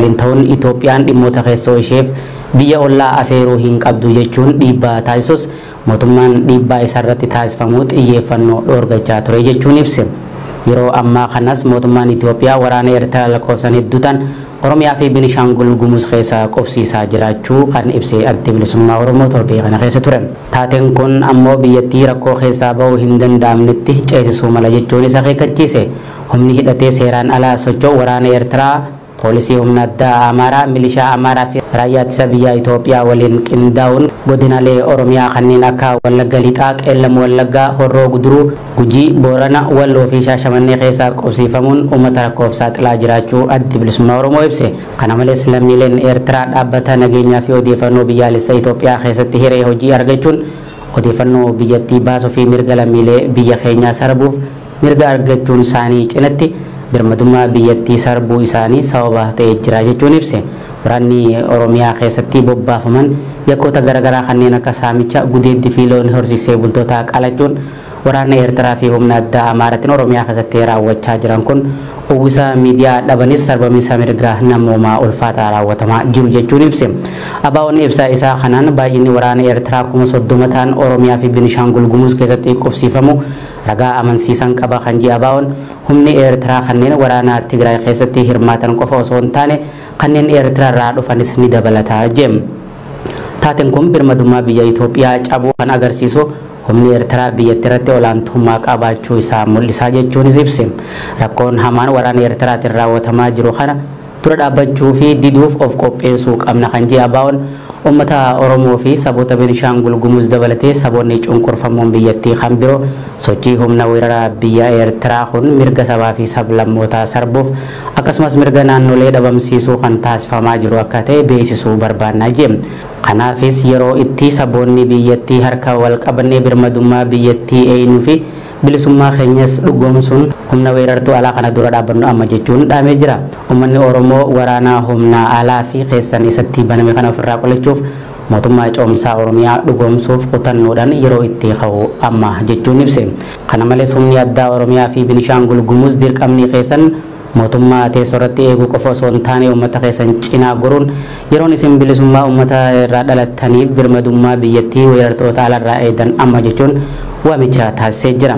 Waliin ta'uun Itoophiyaan dhimmoota keessoo isheef biyya ollaa afeeruu hin qabdu jechuun dhiibbaa taasisus, mootummaan dhiibbaa isarratti taasifamu xiyyeeffannoo dhoorgachaa ture jechuun ibse. Yeroo ammaa kanas mootummaan Itoophiyaa waraana Eertiraa lakkoofsan hedduu ta'an Oromiyaa fi Binishaangul Gumuz keessa qubsiisaa jiraachuu kan ibse Addi Bilisummaa Oromoo torbee kana keessa ture. Taateen kun ammoo biyyattii rakkoo keessaa bahuu hin danda'amnetti ceesisuu mala jechuunis akeekkachiise. Humni hidhatee seeraan alaa socho'u waraana Eertiraa, poolisii humna addaa Amaaraa, milishaa Amaaraa fi raayyaa ittisa biyyaa Itoophiyaa waliin qindaa'uun godinaalee Oromiyaa kanneen akka Wallagga Lixaa, Qeellam Wallaggaa, Horroo Guduruu, Gujii, Boorana, Walloo fi Shaashamannee keessaa qubsiifamuun uummata rakkoof saaxilaa jiraachuu Addi Bilisummaa Oromoo ibse. Kana malees lammiileen Eertiraa dhaabbata nageenyaa fi odeeffannoo biyyaalessa Itoophiyaa keessatti hiree hojii argachuun odeeffannoo biyyattii baasuu fi mirga lammiilee biyya keenyaa sarbuuf mirga argachuun isaanii cinatti birmadummaa biyyattii sarbuu isaanii sababa ta'ee jira jechuun ibse. Waraanni Oromiyaa keessatti bobbaafaman yakkoota garaagaraa kanneen akka saamicha, gudeeddii fi loon horsiisee bultoota qalachuun waraana Eertiraa fi humna addaa Amaaraatiin Oromiyaa keessatti raawwachaa jiran kun uwwisa miidiyaa dhabanis sarbamiinsa mirga namoomaa ulfaataa raawwatamaa jiru jechuun ibse. ABO'n ibsa isaa kanaan baay'inni waraana Eertiraa 30,000 ta'an Oromiyaa fi Binishaangul Gumuz keessatti qubsiifamu ragaa amansiisan qaba kan jedhe ABO'n, humni Eertiraa kanneen waraana Tigraay keessatti hirmaatan qofa osoo hin taane kanneen Eertiraa irraa dhufanis ni dabalata jedhe. Taateen kun birmadummaa biyya Itoophiyaa cabuu kan agarsiisu, humni Eertiraa biyyattii irratti olaantummaa qabaachuu isaa mul'isaa jechuunis ibse. Rakkoon hamaan waraana Eertiraatiin raawwatamaa jiru kana dura dhaabbachuu fi diduuf of qopheessuu qabna kan jedhe ABO'n, uummata Oromoo fi saboota Benishaangul Gumuz dabalatee saboonni cunqurfamoon biyyattii kan biroo sochii humna weeraraa biyya Eertiraa kun mirga sabaa fi sablammootaa sarbuuf akkasumas mirga naannolee dhabamsiisuu kan taasifamaa jiru akka ta'e beeksisuu barbaannaa jedhe. Kanaafis yeroo itti saboonni biyyattii harka wal qabannee birmadummaa biyyattii eenyuu fi bilisummaa keenyas dhugoomsuun humna weerartuu alaa kana dura dhaabbannu amma jechuun dhaamee jira. Uummanni Oromoo waraana humna alaa fi keessan isatti baname kana ofirraa qolachuuf mootummaa ce'umsaa Oromiyaa dhugoomsuuf kutannoodhaan yeroo itti ka'u amma jechuun ibse. Kana malees humni addaa Oromiyaa fi Binishaangul Gumuz dirqamni keessan mootummaa teessoo irratti eeguu qofa osoo hin taane uummata keessan cinaa goruun yeroon isin bilisummaa uummata irraa dhalattaniif birmadummaa biyyattii weerartoota alarraa eedan amma jechuun waamicha taasisee jira.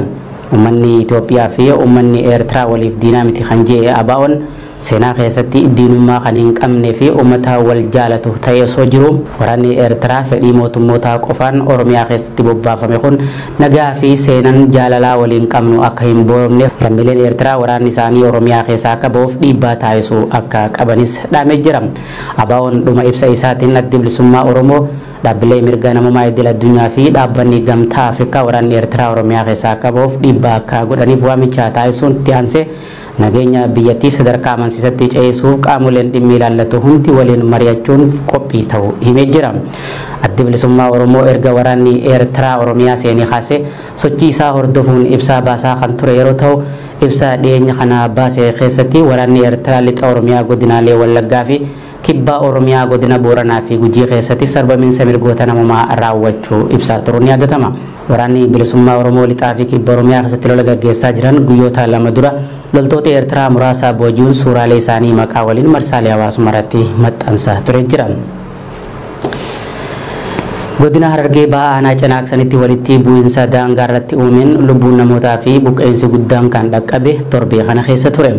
Uummanni Itoophiyaa fi uummanni Eertiraa waliif diinaa miti kan jedhe ABO'n, seenaa keessatti diinummaa kan hin qabnee fi uummata wal jaalatu ta'ee osoo jiru, waraanni Eertiraa fedhii mootummootaa qofaan Oromiyaa keessatti bobbaafame kun nagaa fi seenan jaalalaa waliin qabnu akka hin boorofneef lammiileen Eertiraa waraanni isaanii Oromiyaa keessaa akka ba'uuf dhiibbaa taasisuu akka qabanis dhaamee jira. ABO'n dhuma ibsa isaatiin Addi Bilisummaa Oromoo, dhaabbilee mirga namummaa idil addunyaa fi dhaabbanni Gamtaa Afrikaa waraanni Eertiraa Oromiyaa keessaa akka ba'uuf dhiibbaa akka godhaniif waamicha taasisuun itti aansee nageenya biyyattii sadarkaa amansiisatti ce'isuuf qaamoleen dhimmi ilaallatu hundi waliin mari'achuun qophii ta'uu himee jira. Addi Bilisummaa Oromoo erga waraanni Eertiraa Oromiyaa seenee kaasee sochii isaa hordofuun ibsaa baasaa kan ture yeroo ta'u, ibsa dhiyeenya kana baase keessatti waraanni Eertiraa lixa Oromiyaa godinaalee Wallaggaa fi kibba Oromiyaa godina Booranaa fi Gujii keessatti sarbamiinsa mirgoota namummaa raawwachuu ibsaa turuun ni yaadatama. Waraanni Bilisummaa Oromoo lixaa fi kibba Oromiyaa keessatti lola gaggeessaa jiran guyyoota 2 dura loltoota Eertiraa muraasa booji'uun suuraalee isaanii maqaa waliin marsaalee hawaasummaa irratti maxxansaa ture jiran. Godina Harargee Bahaa aanaa Cinaaksanitti walitti bu'iinsa daangaa irratti uumeen lubbuun namootaa fi buqqeensi guddaan kan dhaqqabe torbee kana keessa ture.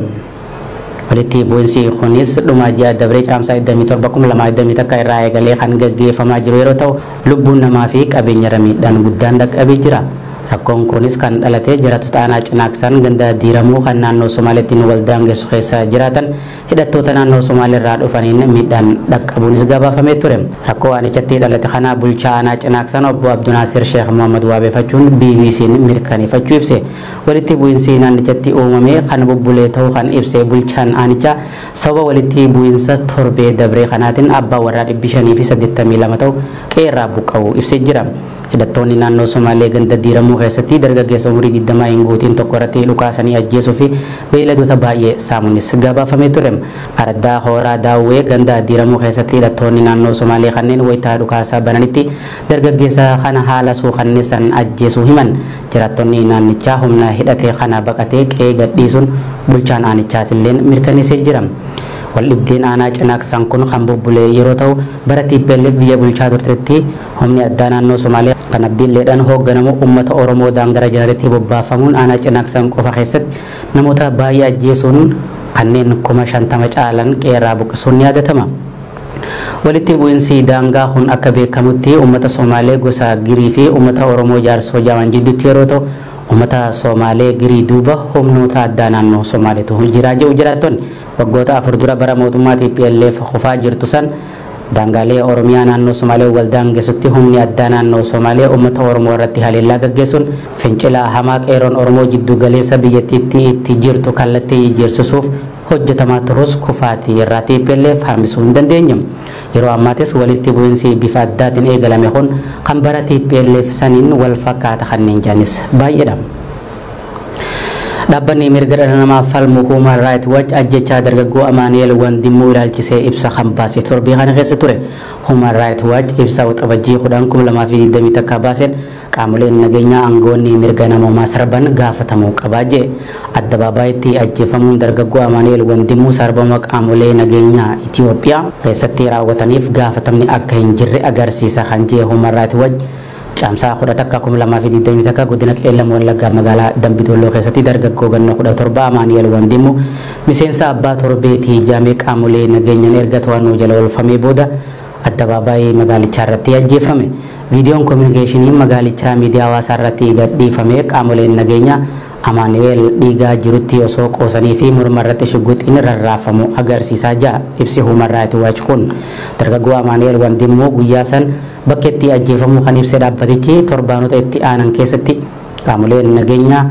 Walitti bu'iinsi kunis dhuma ji'a dabree caamsaa 27 2021 irraa eegalee kan gaggeeffamaa jiru yeroo ta'u, lubbuun namaa fi qabeenya irra miidhaan guddaan dhaqqabee jira. Rakkoon kunis kan dhalate jiraattota aanaa Cinaaksan ganda Diiramuu kan naannoo Somaaleetti wal daangessu keessa jiraatan hidhattoota naannoo Somaalee irraa dhufaniin miidhaan dhaqqabuunis gabaafamee ture. Rakkoo aanichatti dhalate kana bulchaa aanaa Cinaaksan obbo Abdunaasir Sheekh Muhammad waabeeffachuun BBC'n mirkaneeffachuu ibse. Walitti bu'iinsi naannichatti uumame kan bubbulee ta'uu kan ibse bulchaan aanichaa, sababa walitti bu'iinsa torbee dabree kanaatiin abbaa warraa 582 ta'u qe'eerraa buqqa'uu ibsee jira. Hidhattoonni naannoo Somaalee ganda Diiramuu keessatti dargaggeessa umurii 20 hin guutiin tokko irratti dhukaasanii ajjeesuu fi beeyladoota baay'ee saamuunis gabaafamee ture. Araddaa Hooraa Daawwee ganda Diiramuu keessatti hidhattoonni naannoo Somaalee kanneen wayitaa dhukaasaa bananitti dargaggeessa kana haala suukanneessan ajjeesuu himan. Jiraattonni naannichaa humna hidhate kana baqatee qe'ee gadhiisuun bulchaan aanichaatilleen mirkaneessee jira. Waldhibdeen aanaa Cinaaksan kun kan bubbulee yeroo ta'u bara TPLF biyya bulchaa turtetti humni addaa naannoo Somaaliyaa kan Abdiilleedhaan hoogganamu uummata Oromoo daangaa jiranitti bobbaafamuun aanaa Cinaaksan qofa keessatti namoota baay'ee ajjeesuun kanneen 50,000 caalan qeerraa buqqisuun ni yaadatama. Walitti bu'iinsi daangaa kun akka beekamutti uummata Somaalee gosa Girii fi uummata Oromoo Jaarsoo Jaaman jidduutti yeroo ta'u uummata Somaalee Girii duuba humnoota addaa naannoo Somaaleetu jiraa jedhu jiraattonni. Waggoota 4 dura bara mootummaa TPLF qofaa jirtu san daangaalee Oromiyaa naannoo Somaalee wal daangessutti humni addaa naannoo Somaalee uummata Oromoo irratti haleellaa gaggeessuun fincila hamaa qeerroon Oromoo jiddu galeessa biyyattiitti itti jirtu kallattii jijjiirsisuuf hojjetamaa turus kufaatii irraa TPLF hambisuu hin dandeenye. Yeroo ammaatis walitti bu'iinsi bifa addaatiin eegalame kun kan bara TPLF saniin wal fakkaata kanneen jedhanis baay'eedha. Dhaabbanni mirga dhala namaa falmu Human Rights Watch ajjechaa dargaggoo Amaanu'eel Wandimmuu ilaalchisee ibsa kan baase torbii kana keessa ture. Human Rights Watch ibsa Waxabajjii 10 2021 baaseen qaamoleen nageenyaa aangoonni mirga namoomaa sarban gaafatamuu qabaa jee. Addabaabayitti ajjeefamuun dargaggoo Amaanu'eel Wandimmuu sarbama qaamolee nageenyaa Itoophiyaa keessatti raawwataniif gaafatamni akka hin jirre agarsiisa kan jee Human Rights Watch Caamsaa 11 2021 godina Qeellam Wallaggaa magaalaa Dambidolloo keessatti dargaggoo ganna 17 Amaanu'eel Wandimmuu miseensa abbaa torbeetii jaamee qaamolee nageenyaan erga to'annoo jala oolfamee booda addabaabaayii magaalichaa irratti ajjeefame. Viidiyoon koominikeeshinii magaalichaa miidiyaa hawaasaa irratti gadhiifame qaamoleen nageenyaa Amaanu'eel dhiigaa jirutti osoo qoosanii fi morma irratti shugguxiin rarraafamu agarsiisaa jira. Ibsi Human Rights Watch kun dargaggoo Amaanu'eel Wandimmuu guyyaa san bakka itti ajjeefamuu kan ibse dhaabbatichi torbaanota itti aanan keessatti qaamoleen nageenyaa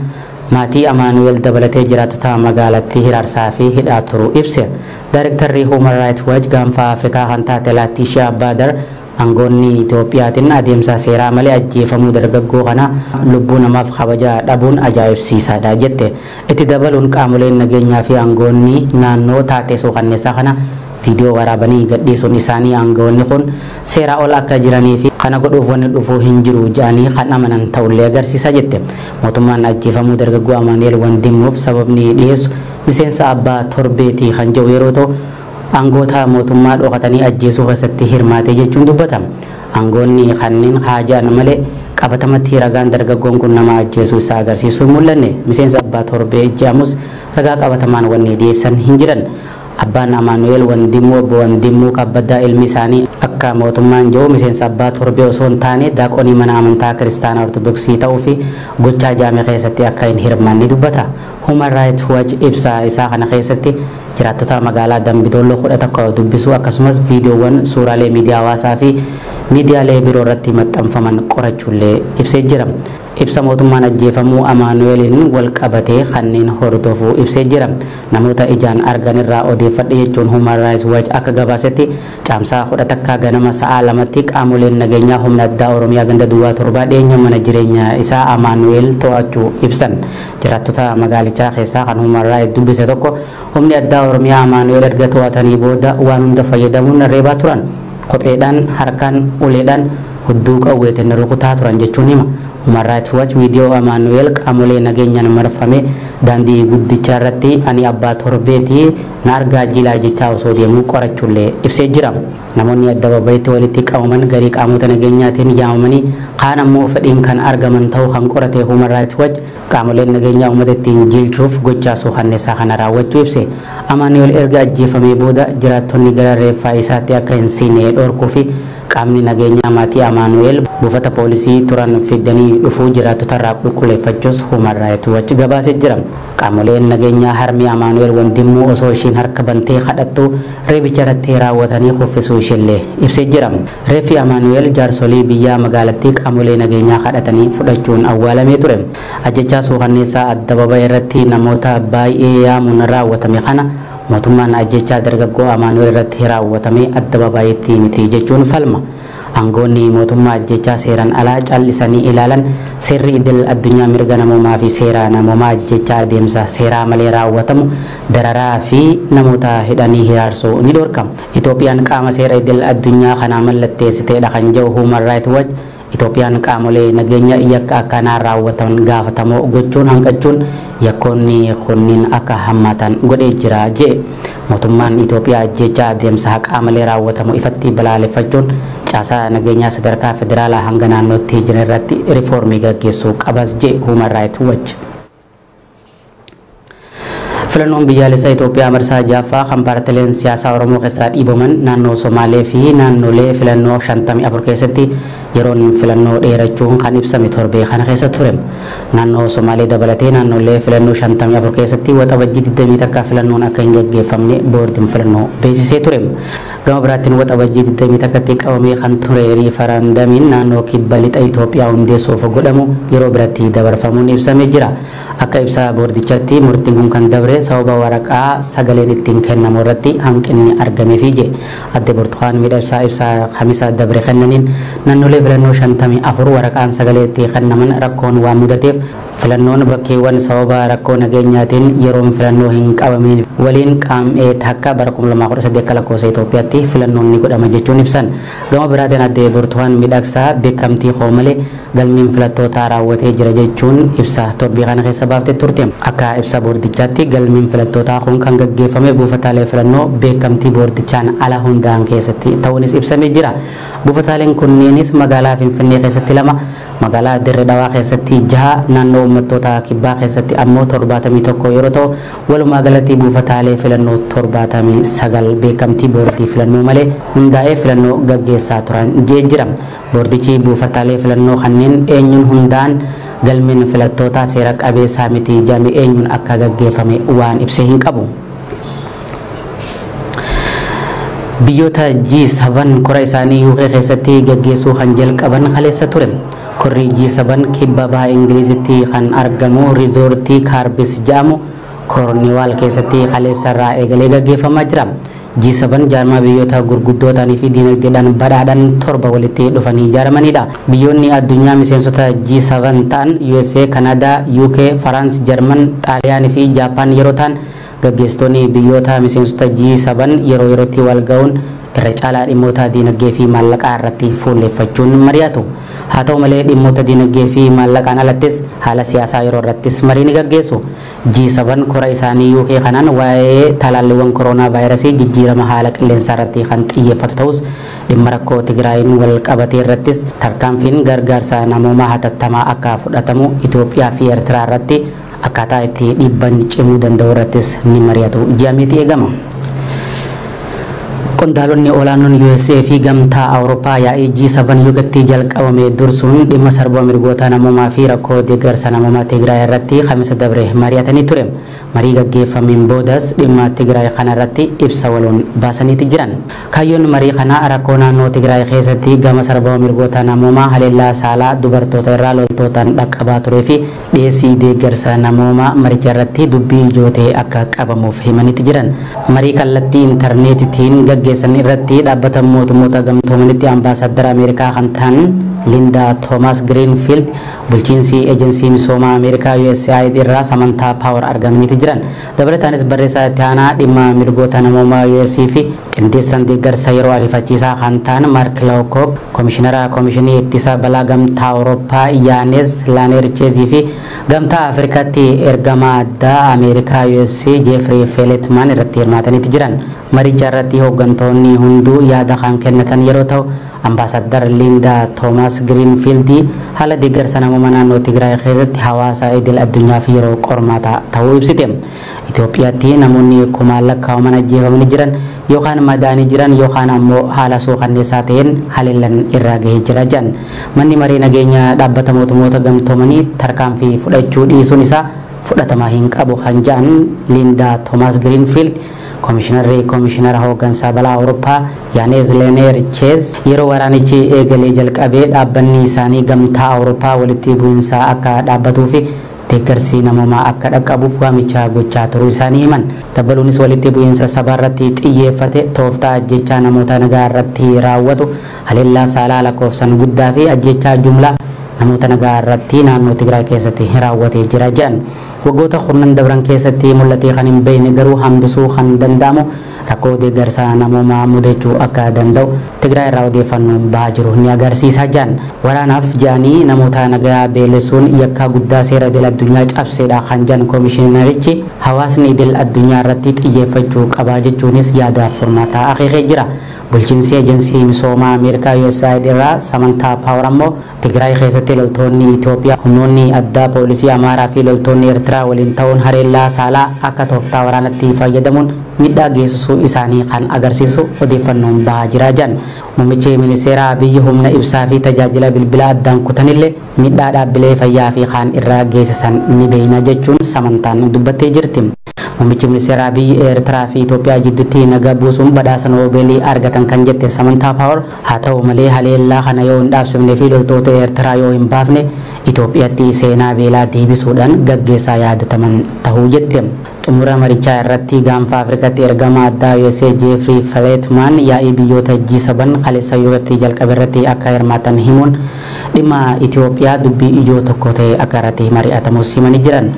maatii Amaanu'eel dabalatee jiraattota magaalattii hiraarsaa fi hidhaa turuu ibse. Daayirektarri Human Rights Watch gaanfa Afrikaa kan taate Laatishaa Baadar aangoonni Itoophiyaatiin adeemsa seeraa malee ajjeefamuu dargaggoo kana lubbuu namaaf kabaja dhabuun ajaa'ibsiisaadha jette. Itti dabaluun qaamoleen nageenyaa fi aangoonni naannoo taatee suukanneessaa kana viidiyoo waraabanii gadhiisuun isaanii aangoonni kun seeraa ol akka jiranii fi kana godhuuf wanni dhufuu hin jiru jedhanii kan amanan ta'ullee agarsiisa jette. Mootummaan ajjeefamuu dargaggoo Amaanu'eel Wandimmuuf sababni dhiyeessu miseensa abbaa torbeetii kan jedhu yeroo ta'u aangoota mootummaa dhokatanii ajjeesuu keessatti hirmaate jechuun dubbatama. Aangoonni kanneen haajaan malee qabatamatti ragaan dargaggoon kun nama ajjeesuu isaa agarsiisuu hin mul'anne. Miseensa abbaa torbee jedhamus ragaa qabatamaan wanni dhiyeessan hin jiran. Abbaan Amaanu'eel Wandimmuu obbo Wandimmuu Kabbaddaa ilmi isaanii akka mootummaan jiru miseensa abbaa torbee osoo hin taane daaqonii mana amantaa kiristaanaa Ortodoksii ta'uu fi gochaa jaame keessatti akka hin hirmaanne dubbata. Human Rights Watch ibsa isaa kana keessatti jiraattota magaalaa Dambidolloo 11 dubbisuu akkasumas viidiyoowwan suuraalee miidiyaa hawaasaa fi miidiyaalee biroo irratti maxxanfaman qorachuullee ibsee jira. Ibsa mootummaan ajjeefamuu Amaanu'eeliin wal qabatee kanneen hordofuu ibsee jira. Namoota ijaan argan irraa odeeffadhe jechuun Human Rights Watch akka gabaasetti caamsaa 11 ganama sa'a 2tti qaamoleen nageenyaa humna addaa Oromiyaa ganda duwwaa 7 dhiyeenya mana jireenya isaa Amaanu'eel to'achuu ibsan. Jiraattota magaalichaa keessaa kan Human Rights dubbise tokko humni addaa Oromiyaa Amaanu'eel erga to'atanii booda waan hunda fayyadamuun reebaa turan. Kopheedhaan, harkaan, uleedhaan hudduu qawweetiin rukutaa turan jechuun hima. Human Rights Watch viidiyoo Amaanu'eel qaamolee nageenyaan marfame daandii guddichaa irratti ani abbaa torbeetii na argaa jilaa jechaa osoo deemuu qorachuullee ibsee jira. Namoonni addabaabayitti walitti qabaman garii qaamota nageenyaatiin yaamamanii kaan ammoo fedhiin kan argaman ta'uu kan qorate Human Rights Watch qaamoleen nageenyaa uummata ittiin jilchuuf gochaa suukanneessaa kana raawwachuu ibse. Amaanu'eel erga ajjeefamee booda jiraattonni gara reeffaa isaatti akka hin seenne dhorkuu fi qaamni nageenyaa maatii Amaanu'eel buufata poolisii turan fidanii dhufuu jiraattota irraa qulqulleeffachuus Human Rights Watch gabaasee jira. Qaamoleen nageenyaa harmi Amaanu'eel Wandimmuu osoo ishiin harka bantee kadhattu reebicha irratti raawwatanii kuffisuu isheellee ibsee jira. Reeffi Amaanu'eel jaarsolii biyyaa magaalattii qaamolee nageenyaa kadhatanii fudhachuun awwaalamee ture. Ajjechaa suukanneessaa addabaabaayii irratti namoota baay'ee yaamuun raawwatame kana mootummaan ajjechaa dargaggoo Amaanu'eel irratti raawwatame addabaabayitti miti jechuun falma. Aangoonni mootummaa ajjechaa seeraan alaa callisanii ilaalan seerri idil addunyaa mirga namoomaa fi seera namoomaa ajjechaa adeemsa seeraa malee raawwatamu dararaa fi namoota hidhanii hiraarsuu ni dhorka. Itoophiyaan qaama seera idil addunyaa kanaa mallatteessiteedha kan jedhu Human Rights Watch Itoophiyaan qaamolee nageenya yakka akkanaa raawwatan gaafatamoo gochuun hanqachuun yakkoonni kunniin akka hammaatan godhee jira jee. Mootummaan Itoophiyaa ajjeechaa adeemsa haqaa malee raawwatamu ifatti balaaleffachuun caasaa nageenyaa sadarkaa federaalaa hanga naannootti jiran irratti riifoormii gaggeessuu qabas jee Human Rights Watch. Filannoon biyyaalessaa Itoophiyaa marsaa 6ffaa kan paartileen siyaasaa Oromoo keessaa dhiibaman naannoo Somaalee fi naannolee filannoo 54 keessatti yeroon filannoo dheerachuun kan ibsame torbee kana keessa ture. Naannoo Somaalee dabalatee naannolee filannoo 54 keessatti waxabajjii 21 filannoon akka hin gaggeeffamne boordiin filannoo beeksisee ture. Gama biraatiin waxabajjii 21tti qabamee kan ture riifarandamiin naannoo kibba lixa Itoophiyaa hundeessuuf godhamu yeroo biratti dabarfamuun ibsamee jira. Akka ibsa boordichaatti murtiin kun kan dabre sababa waraqaa sagaleen ittiin kennamu irratti hanqinni argameefi je. Adde Burtukaan miidhagsaa ibsa Kamisa dabre kennaniin naannolee filannoo 54 waraqaan sagalee itti kennaman rakkoon waan mudateef filannoon bakkeewwan sababa rakkoo nageenyaatiin yeroon filannoo hin qabamiin waliin qaam'ee takka bara 2018 akka lakkoofsa Itoophiyaatti filannoon ni godhama jechuun ibsan. Gama biraatiin adde Burtukaan miidhagsaa beekamtii koo malee galmeen filattootaa raawwatee jira jechuun ibsa torbii kana keessa baaftee turte. Akka ibsa boordichaatti galmeen filattootaa kun kan gaggeeffame buufataalee filannoo beekamtii boordichaan ala hundaa'an keessatti ta'uunis ibsamee jira. Buufataaleen kunneenis magaalaa Finfinnee keessatti 2, magaalaa Dirree Dhawaa keessatti 6, naannoo uummattoota kibbaa keessatti ammoo 71 yeroo ta'u walumaa galatti buufataalee filannoo 79 beekamtii boordii filannoo malee hundaa'ee filannoo gaggeessaa turan jee jira. Boordichi buufataalee filannoo kanneen eenyuun hundaa'an galmeen filattootaa seera qabeessaa miti jedhame eenyuun akka gaggeeffame waan ibsee hin qabu. Biyyoota G7 kora isaanii UK keessatti gaggeessuu kan jalqaban kaleessa ture. Korri G7 kibba baha Ingilizitti kan argamu riizoortii Kaarbis jedhamu Koorniwaal keessatti kaleessa irraa eegalee gaggeeffamaa jira. G7 jaarmaa biyyoota gurguddootaanii fi diinagdeedhaan badhaadhaan 7 walitti dhufanii ijaaramanidha. Biyyoonni addunyaa miseensota G7 ta'an USA, Kanaadaa, UK, Faraans, Jarman, Xaaliyaanii fi Jaappaan yeroo ta'an gaggeessitoonni biyyoota miseensota G7 yeroo yerootti wal ga'uun irra caalaa dhimmoota diinagdee fi maallaqaa irratti fuulleffachuun mari'atu. Haa ta'u malee dhimmoota diinagdee fi maallaqaan alattis haala siyaasaa yeroo irrattis marii ni gaggeessu. G7 kora isaanii UK kanaan waa'ee talaalliiwwan koronaa vaayirasii jijjiirama haala qilleensaa irratti kan xiyyeeffatu ta'us dhimma rakkoo Tigraayin wal qabatee irrattis tarkaanfiin gargaarsa namoomaa hatattamaa akka fudhatamu Itoophiyaa fi Eertiraa irratti akkaataa itti dhiibban cimuu danda'u irrattis ni mari'atu jedhameeti eegama. Qondaalonni olaanoon USA fi gamtaa Awurooppaa yaa'ii G7 UKtti jalqabame dursuun dhimma sarbama mirgoota namoomaa fi rakkoo deeggarsa namoomaa Tigraay irratti Kamisa dabre mari'atanii ture. Marii gaggeeffameen boodas dhimma Tigraay kana irratti ibsa waloon baasaniiti jiran. Kaayyoon marii kanaa rakkoo naannoo Tigraay keessatti gama sarbama mirgoota namoomaa haleellaa saalaa dubartoota irraa loltootaan dhaqqabaa turee fi dhiyeessii deeggarsa namoomaa maricha irratti dubbii ijoo ta'e akka qabamuuf himaniiti jiran. Marii kallattii intarneetitiin gaggeessan irratti dhaabbata mootummoota gamtoomanitti ambaasaddara Ameerikaa kan ta'an Linda Thomas Greenfield bulchiinsi ejensii misoomaa Ameerikaa USAID irraa Samantaa Paawar argamaniiti jiran. Dabalataanis barreessaa itti aanaa dhimma mirgoota namoomaa US fi qindeessaan deeggarsa yeroo ariifachiisaa kan ta'an Mark Lowcock, komishinara komishinii ittisa balaa gamtaa Awurooppaa Yaanes Laanercheezii fi gamtaa Afrikaatti ergamaa addaa Ameerikaa US Jeffrey Feltman irratti hirmaataniiti jiran. Maricha irratti hooggantoonni hunduu yaada kan kennatan yeroo ta'u ambaasaddar Linda Thomas Greenfield haala deeggarsa namoomaa naannoo Tigraay keessatti hawaasa idil addunyaaf yeroo qormaataa ta'uu ibsite. Itoophiyaatti namoonni kumaan lakkaa'aman ajjeefamanii jiran yookaan madaanii jiran yookaan ammoo haala suukanneessaa ta'een haleellan irra gahee jira jedhan. Manni marii nageenya dhaabbata mootummoota gamtoomanii tarkaanfii fudhachuu dhiisuun isaa fudhatama hin qabu kan jedhan Linda Thomas Greenfield komishinarri komishinara hooggansaa balaa Awurooppaa Yaaneez Leener Cheez yeroo waraanichi eegalee jalqabee dhaabbanni isaanii gamtaa Awurooppaa walitti bu'iinsa akka dhaabbatuu fi deeggarsi namoomaa akka dhaqqabuuf waamicha gochaa turuu isaanii himan. Dabaluunis walitti bu'iinsa sabaa irratti xiyyeeffate tooftaa ajjechaa namoota nagaa irratti raawwatu haleellaa saalaa lakkoofsan guddaa fi ajjechaa jumlaa namoota nagaa irratti naannoo Tigraay keessatti raawwatee jira jedhan. Waggoota kurnan dabran keessatti mul'atee kan hin beekne garuu hambisuu kan danda'amu Rakkoo deeggarsa namoomaa mudachuu akka danda'u Tigraay irraa odeeffannoon bahaa jiru ni agarsiisa jedhan. Waraanaaf jedhanii namoota nagaa beelessuun yakka guddaa seera idil addunyaa cabseedha kan jedhan koomishinarichi, hawaasni idil addunyaa irratti xiyyeeffachuu qaba jechuunis yaada furmaataa akeekee jira. Bulchiinsi ejensii misoomaa Ameerikaa USAID irraa Samantaa Paawar ammoo Tigraay keessatti loltoonni Itoophiyaa, humnoonni addaa poolisii Amaaraa fi loltoonni Eertiraa waliin ta'uun haleellaa saalaa akka tooftaa waraanatti fayyadamuun miidhaa geessisuu isaanii kan agarsiisu odeeffannoon bahaa jira jedhan. Muummichi ministeeraa Abiyyi humna ibsaa fi tajaajila bilbilaa addaan kutanillee miidhaa dhaabbilee fayyaa fi kaan irraa geessisan ni beekna jechuun Samantaan dubbattee jirti. Muummichi ministeeraa Abiyyi Eertiraa fi Itoophiyaa jidduutti nagaa buusuun badhaasa Noobeelii argatan kan jette Samantaa Paawar, haa ta'u malee haleellaa kana yoo hin dhaabsifne fi loltoota Eertiraa yoo hin baafne Itoophiyaatti seenaa beelaa deebisuudhaan gaggeessaa yaadataman tahuu jette. Xumura marichaa irratti gaanfa Afrikaatti ergama addaa USA Jeffrey Feltman yaa'ii biyyoota G7 kaleessa UKtti jalqabe irratti akka hirmaatan himuun dhimma Itoophiyaa dubbii ijoo tokko ta'e akka irratti mari'atamus himanii jiran.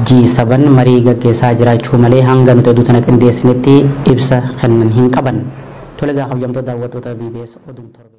G7 marii gaggeessaa jiraachuu malee hanga nuti oduu tana qindeessinetti ibsa kennan hin qaban. Tole, kabajamtoota daawwattoota BBS, oduun torbe.